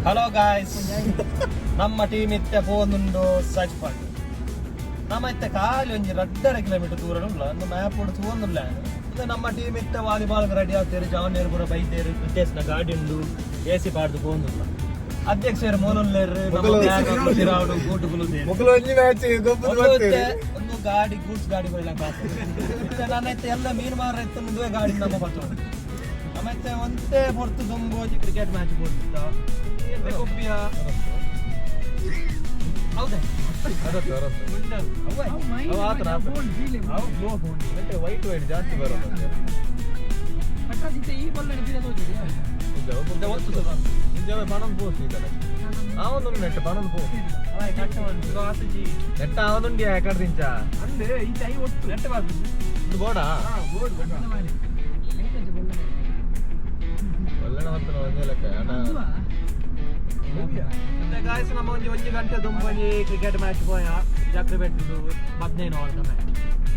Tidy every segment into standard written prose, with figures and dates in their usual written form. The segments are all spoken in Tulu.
ಹಲೋ ಗಾಯ್ಸ್, ನಮ್ಮ ಟೀಮ್ ಇತ್ತೆ ಪೋಂದುಂಡು ಸಚ್ ಪಾಟ್. ನಮ್ಮ ಇತ್ತೆ ಖಾಲಿ ಒಂಜಿ 2.5 ಕಿಲೋಮೀಟರ್ ದೂರ ಉಲ್ಲ. ಒಂದು ಮ್ಯಾಪ್ ತೂವೊಂದುಲ್ಲ. ಇದು ನಮ್ಮ ಟೀಮ್ ಇತ್ತೆ ವಾಲಿಬಾಲ್ ರೆಡಿ ಆಗ್ತೇರು. ಜಾವನೇರು ಪೂರ ಬೈತೇರು. ವಿದ್ಯಾಸ್ನ ಗಾಡಿ ಉಂಡು, ಎಸಿ ಪಾಡ್ದು ಪೋಂದುಲ್ಲ. ಅಧ್ಯಕ್ಷರು ಮೂಲುಲ್ಲೇರು, ನಮ್ಮ ಬ್ಯಾಗ್ ತಿರಾವಡು ಗೂಟುಗುಲು. ಮೊದಲು ಒಂಜಿ ಮ್ಯಾಚ್ ಗೊಬ್ಬರ. ಒಂದು ಗಾಡಿ, ಗೂಡ್ಸ್ ಗಾಡಿ ಬರಲ್ಲ. ನನ್ನ ಇತ್ತೆ ಎಲ್ಲ ಮೀನು ಮಾರ ಇತ್ತು ಗಾಡಿ ನಮ್ಮ ಬರ್ತದೆ. ಆಮೇಲೆ ಒಂದೇ ಪೊರ್ತು ದುಂಬು ಒಂಜಿ ಕ್ರಿಕೆಟ್ ಮ್ಯಾಚ್ ಪೋತಿತ್ತ ಗೊಬ್ಬಿಯ. ಹೌದಾ? ವೈಟ್ ವೈಟ್ ಜಾಸ್ತಿ ಬರೋದು. ನಿಜವೇ ಪಣನ್ ಪೋಸ್ ಇದ್ದಾರೆ. ಆವೊಂದು ನೆಟ್ ಪಣನ್ ಪೋ ನೆಟ್ಟ ಆವೊಂದುಂಡಿ ಕಡೆ ದಿಂಚ. ಇದು ಬೋಡ ಒಳ್ಳೆ ಮತ್ತೆ ಒಂದೇ ಲೆಕ್ಕ ಅಣ್ಣ. ಮತ್ತೆ ಗಾಯ್ಸ್, ನಮ್ಮ ಒಂಜಿ ಒಂಜಿ ಗಂಟೆ ದುಂಬೊಂಜಿ ಕ್ರಿಕೆಟ್ ಮ್ಯಾಚ್ ಪೋಯ. ಜಾತ್ರೆ ಬೆಟ್ಟು 15 ಓವರ್ದ ಮ್ಯಾಚ್.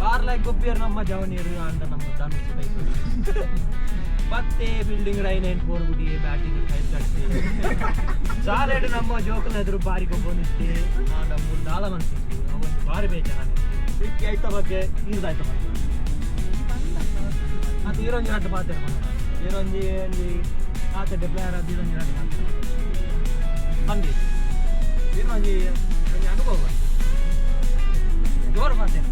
ಬಾರ್ ಲೈಕ್ ಗೊಬ್ಬಿಯರ್ ನಮ್ಮ ಜವನೀರು ಅಂಡ ನಮ್ಮ ಧನುಷ್ ಪತ್ತೆ ಬಿಲ್ಡಿಂಗ್ ಐನ್ ಎಂಟು ಫೋರ್ ಗುಡಿ ಬ್ಯಾಟಿಂಗ್ ಫೈಲ್ ಕಟ್ಟಿ ಸಾಲೆಡ್ ನಮ್ಮ ಜೋಕುನ ಎದುರು ಬಾರಿ ಗೊಬ್ಬೊಂದಿತ್ತೆ. ಆಂಡ ಮೂರು ದಾಲ ಮನ್ಸಿತ್ತು ಅವೊಂದು ಬಾರಿ ಬೇಜಾರ. ಇಕ್ಕಿ ಐತ ಬಗ್ಗೆ ಈರ್ದಾಯ್ತ ಬಗ್ಗೆ ಅದು ಈರೊಂಜಿ ರಡ್ಡು ಪಾತೆರ. ಈರೊಂಜಿ ಒಂಜಿ ಆತಡ್ಡೆ ಪ್ಲೇಯರ್ ಅದು ಈರೊಂಜಿ ರಡ್ಡು ಪಾತೆರ ಬಂದಿ. ಈರೊಂಜಿ ಒಂಜಿ ಅನುಭವ ಜೋರು ಪಾತೆರ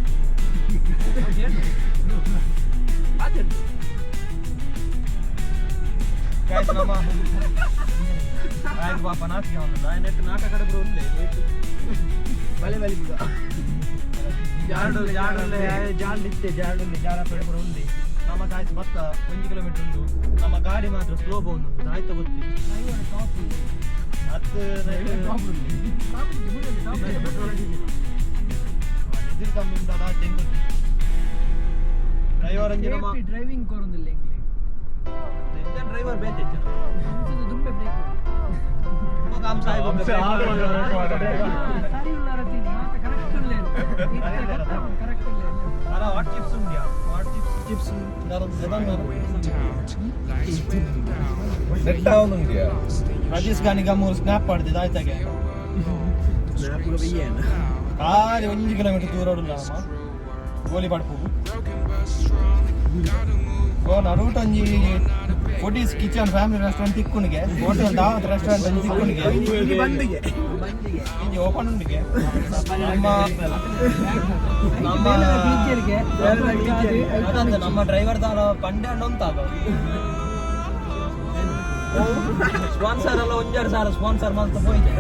ಪಾತೆರ. ನಮ್ಮ ಆಯ್ತು ಪಾಪ, ನಾಚಿಕೆ ಒಂದು ನೆಟ್ ನಾಲ್ಕ ಕಡೆ ಬರು ಉಂಡೆ. ಬಲೆ ಬಲಿ. ಜಾಡು ಜಾಡುಲ್ಲೆ ಜಾಡು ಇತ್ತೆ ಜಾಡುಲ್ಲೆ ಜಾಡ ಕಡೆ ಬರು ಉಂಡೆ. ನಮ್ಮ ಗಾಯ್ಸ್ ಬತ್ತ 1 ಕಿಲೋಮೀಟರ್ ಉಂಟು. ನಮ್ಮ ಗಾಡಿ ಮಾತ್ರ ಸ್ಲೋ ಉಂಟು. ಆಯ್ತು ಗೊತ್ತಿ ಹತ್ತು. ಪೆಟ್ರೋಲ್ ಡೀಸೆಲ್ ಕಮ್ಮಿ ಉಂಟು. ಅದಾಯ್ತು ಹೆಂಗ್ ಡ್ರೈವರ್ ಅಂಜಿ ನಮ್ಮ ಡ್ರೈವಿಂಗ್ ಕೊರೊಂದಿಲ್ಲ. ಡ್ರೈವರ್ ಬೇತೆ. ದುಂಬೆ ಬ್ರೇಕ್. ಸರಿ ಉಳ್ಳಾರ ಕರೆಕ್ಟ್ ಉಲ್ಲೇನು ಕರೆಕ್ಟ್ ಉಲ್ಲೇನು. ಅಲ್ಲ, what chips ಉಂಡ್ಯಾ? What chips chips? Set ಆವೊಂದುಂಡಿಯಾ. ರಜೀಶ್ ಗಾನಿಗ ಮೂರು ಸ್ನ್ಯಾಪ್ ಪಡ್ದಿದ್ದು ಆಯ್ತಾಗೆ. ಖಾಲಿ 1 ಕಿಲೋಮೀಟರ್ ದೂರ ಉಲ್ಲ ನಮ್ಮ ಗೋಲಿ ಪಡ್ಪು. ಓ ನಡುಟ ಒಂಜಿ ಫುಡೀಸ್ ಕಿಚನ್ ಫ್ಯಾಮಿಲಿ ರೆಸ್ಟೋರೆಂಟ್ ತಿಕ್ಕುನಿಗೆ, ಹೋಟೆಲ್ ದಾವತ್ ರೆಸ್ಟೋರೆಂಟ್ ಒಂಜಿ ತಿಕ್ಕುನಿಗೆ. ಇಂಜಿ ಓಪನ್ ಉಂಡಿಗೆ. ನಮ್ಮ ನಮ್ಮ ಅದಂತ ನಮ್ಮ ಡ್ರೈವರ್ ದಾಲ ಪಂಡೆ ಉಂಟಾಗ ಸ್ಪಾನ್ಸರ್ ಎಲ್ಲ ಒಂಜಾರು ಸಾರ ಸ್ಪಾನ್ಸರ್ ಮಲ್ತ ಪೋಯ್ದೆ.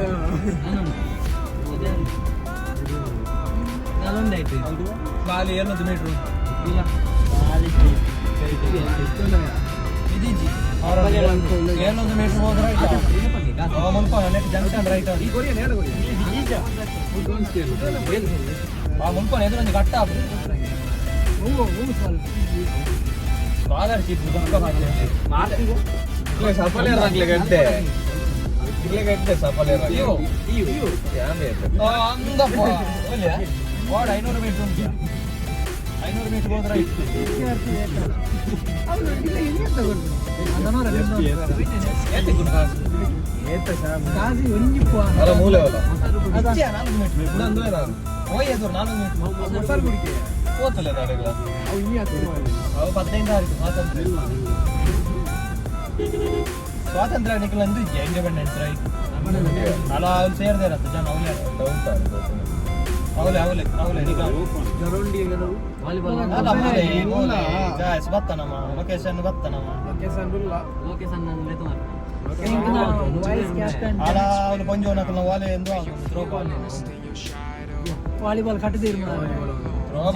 ಖಾಲಿ ಏನೊಂದು ಮೀಟ್ರ್ ಇದಿಜಿ. ಏನೊಂದು ಮೀಟ್ರ್ ಹೋದ್ರೆ ಮುಲ್ಪ ನೆಟ್ ಜಂಕ್ಷನ್ ರೈಟ್. ಆ ಮುಲ್ಪ ಎದುರೊಂದು ಕಟ್ಟ ಸ್ಕಾಲರ್ಶಿಪ್. ಸಫಲ ಗಡ್ಡೆ ಇಲ್ಲೇ ಗಡ್ಡೆ ಸಫಲ. ಅಂದಪ್ಪ ವಾರ್ಡ್ 500 ಮೀಟರ್ ಉಂಟು. 500 ಮೀಟರ್ ಹೋದ್ರೆ ಏತೆ ಗುಣ. ಅಲ್ಲ ಮೂಲೆ ಅಲ್ಲ. ಇಚ್ಛೆ 400 ಮೀಟರ್. ಇನ್ನೊಂದು ನಾನು. ಓಯ್ ಎದುರು 400 ಮೀಟರ್ ಹೋತಲ್ಲ ನಾಳೆಗಳ. ಅವು 15 ತಾರೀಕು ಸ್ವಾತಂತ್ರ್ಯ. ಸ್ವಾತಂತ್ರ್ಯ ನಿಖಲ್ ಅಂದು ಇಂಡಿಪೆಂಡೆನ್ಸ್ ರೈಟ್ ಅಲ್ಲ. ಅವ್ರು ಸೇರಿದೆ ಇರತ್ತೆ ಜನ ಅವಲೇ. ಅವಲೇ ಅವಲೇ ಅವಲೇ ನಿಖಲ್ ಅಲ್ಲ ಮೂಲೆ ಮೂಲೆ. ಗಾಯ್ಸ್, ಬತ್ತ ನಮ್ಮ ಲೊಕೇಶನ್ ಬತ್ತ ನಮ್ಮ. ಅಲ್ಲ ಅವನು ಪಂಜೋನಕಲ್ನ ವಾಲೆ ಎಂದು ಥ್ರೋ ಬಾಲ್. ವಾಲಿಬಾಲ್ ಕಟ್ಟದಿರು. Throw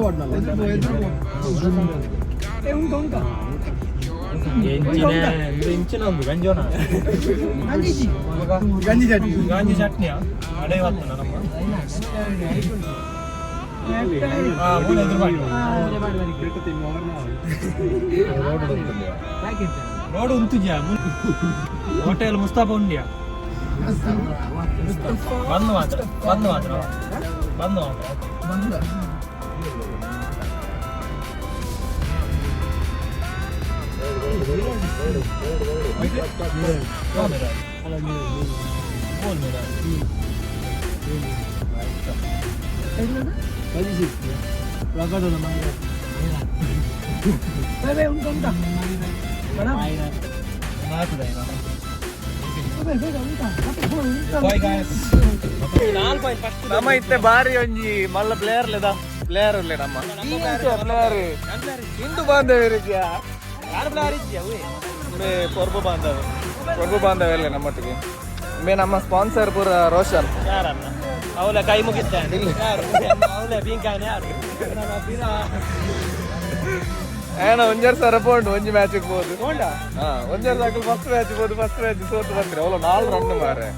ball. ಉಂಟು ಉಂಟಾ? ಇಂಚಿನ ಒಂದು ಗಂಜೋನ. ಗಂಜಿ. ಗಂಜಿ ಚಟ್ನಿ. ಗಾಂಜಿ ಚಟ್ನಿಯ ಅಡೆ ಬರ್ತನ ನಮ್ಮ. ಆ, ಮೂಲೆ ಎದುರು ಮಾಡಿ. ರೋಡ್ ಉಂಟಲ್ಲ. ರೋಡ್ ಉಂತುಜ್ಯಾ? ಹೋಟೆಲ್ ಮುಸ್ತಾಫ ಉಂಡ್ಯಾ? ಬಂದು ಮಾತ್ರ, ಬಂದು ಮಾತ್ರ, ಬಂದು ಮಾತ್ರ. ನಮ್ಮ ಇತ್ತೆ ಬಾರಿ ಒಂಜಿ ಮಲ್ಲ ಪ್ಲೇಯರ್ ಲೆದ ಪ್ಲೇಯರ್ ಉಲ್ಲೆ ನಮ್ಮ ಪ್ಲೇಯರ್ ಹಿಂದೂ ಬಾಂಧವ್ಯ ಪೊರ್ಬ ಬಾಂಧವ ಪೊರ್ಬ ಬಾಂಧವ ಇಲ್ಲ ನಮ್ಮೊಟ್ಟಿಗೆ ಮೇ ನಮ್ಮ ಸ್ಪಾನ್ಸರ್ ಪೂರ ರೋಷನ್. ಯಾರನ್ನ ಅವಳ ಕೈ ಮುಗಿದ್ದಾನೆ ಯಾರು ಅವಳ ಬೀಂಕಾನೆ ಯಾರು? ಏನ ಒಂಜರ್ ಸರ ಪೋಂಡು ಒಂಜಿ ಮ್ಯಾಚ್ ಬೋದು. ಹಾ, ಒಂಜರ್ ಸಾಕು. ಫಸ್ಟ್ ಮ್ಯಾಚ್ ಬೋದು, ಫಸ್ಟ್ ಮ್ಯಾಚ್ ಸೋತು ಬಂದ್ರೆ ಅವಳು 4 ರನ್ ಮಾರೆ.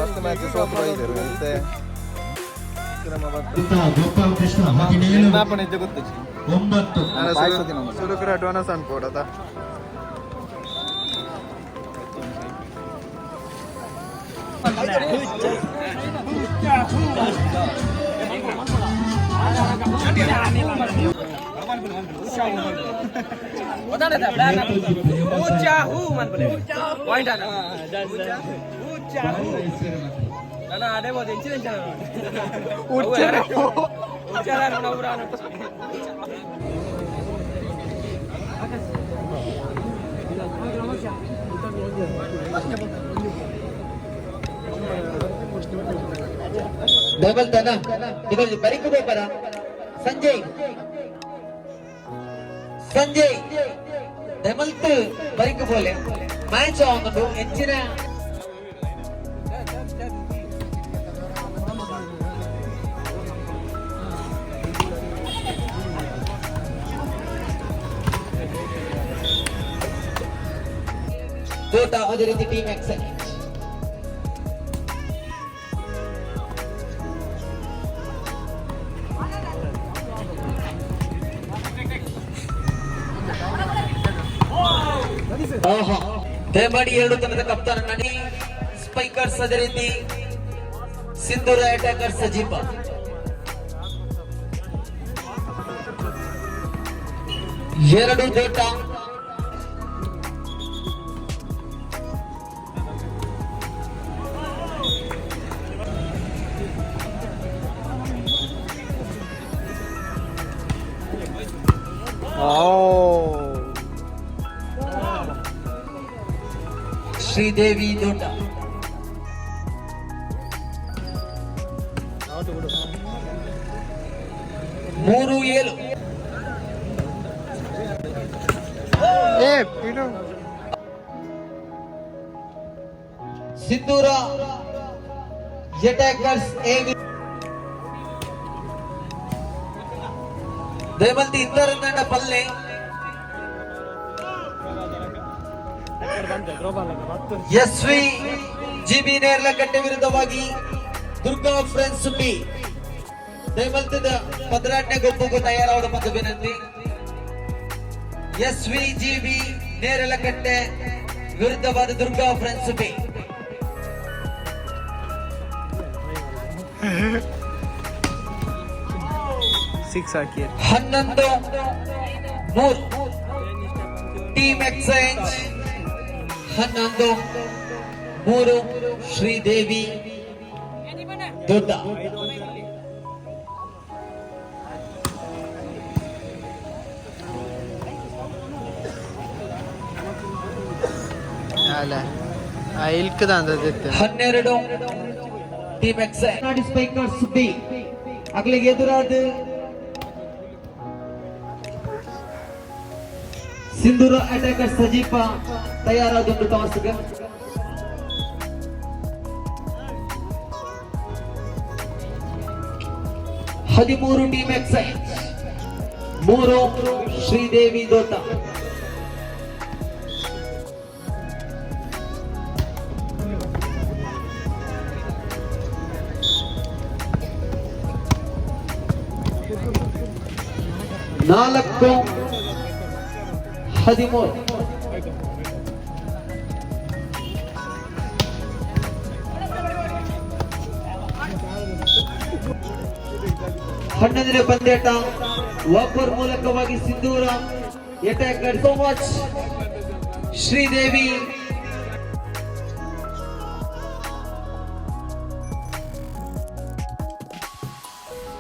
ಫಸ್ಟ್ ಮ್ಯಾಚ್ ಸೋತು ಬೈದರು ಮತ್ತೆ. ಗೋಪಾಲ್ ಕೃಷ್ಣ 17. ಗೊತ್ತು. 9. ಸುರುಕುರ ಡೋನಸ್ ಅನ್ಕೊಡದ. ಡಬಲ್ ತನ ಇದರಲ್ಲಿ ಬರಿಕು ಬೋಪರ ಸಂಜಯ್ ಸಂಜಯ್ ದಮಲ್ತ್ ಬರಿಕು ಬೋಲೆ ಮ್ಯಾಚ್ ಆವೊಂದುಂಡು ಹೆಚ್ಚಿನ. ತೋಟ ಅದೇ ರೀತಿ ಟೀಮ್ ಎಕ್ಸಲೆಂಟ್. ಆಹಾ. ದಯಮಾಡಿ ಎರಡು ತಂಡದ ಕಪ್ತಾನ ನಡಿ ಸ್ಪೈಕರ್ಸ್, ಅದೇ ರೀತಿ ಸಿಂಧೂರ ಅಟ್ಯಾಕರ್ಸ್ ಸಜೀಪ. ಎರಡು ದೋಟ. ಶ್ರೀದೇವಿ ದೋಟ. 3-7. ಏ ಬಿಡು. ಸಿಂಧೂರ ಅಟ್ಯಾಕರ್ಸ್ ಎ ದಯಮಲ್ತಿ ಇದ್ದರಂದಂಡ ಪಲ್ಲೆ. ಎಸ್ ವಿ ಜಿಬಿ ನೇರ್ಲಕಟ್ಟೆ ವಿರುದ್ಧವಾಗಿ ದುರ್ಗಾ ಫ್ರೆಂಡ್ಸ್ ಬಿ. ದಯಮಲ್ತದ ಪದ್ರಾಟ್ನೆ ಗೊಬ್ಬಕ್ಕೂ ತಯಾರಾವಡ ಮತ್ತು ವಿನಂತಿ. S V G B Nerlakatte ವಿರುದ್ಧವಾದ ದುರ್ಗಾ ಫ್ರೆಂಡ್ಸ್ ಬಿ. ಸಿಕ್ಸ್ ಹಾಕಿ. 11-3. Team exchange 11-3. ಶ್ರೀದೇವಿ ದೊಡ್ಡ. ಅಲ್ಲ ಆ ಇಲ್ಕದ ಅಂದದಿತ್ತು. 12 ಟೀಮ್ ಎಕ್ಸ್ಚೇಂಜ್ ಸ್ಪೈಕರ್ಸ್ ಬಿ ಅಗ್ಲಿಗೆ ಎದುರಾದ ಸಿಂಧೂರ ಅಟ್ಯಾಕರ್ ಸಜೀಪ ತಯಾರಾದೊಂದು ಟಾಸ್ಗೆ. 13 ಟೀಮ್ ಎಕ್ಸೈಸ್, 3 ಶ್ರೀದೇವಿ ದೋಟ. 4-13. 11ನೇ ಪಂದ್ಯಾಟ ವಾಕರ್ ಮೂಲಕವಾಗಿ Sindhura. Attacker so much. Sridevi.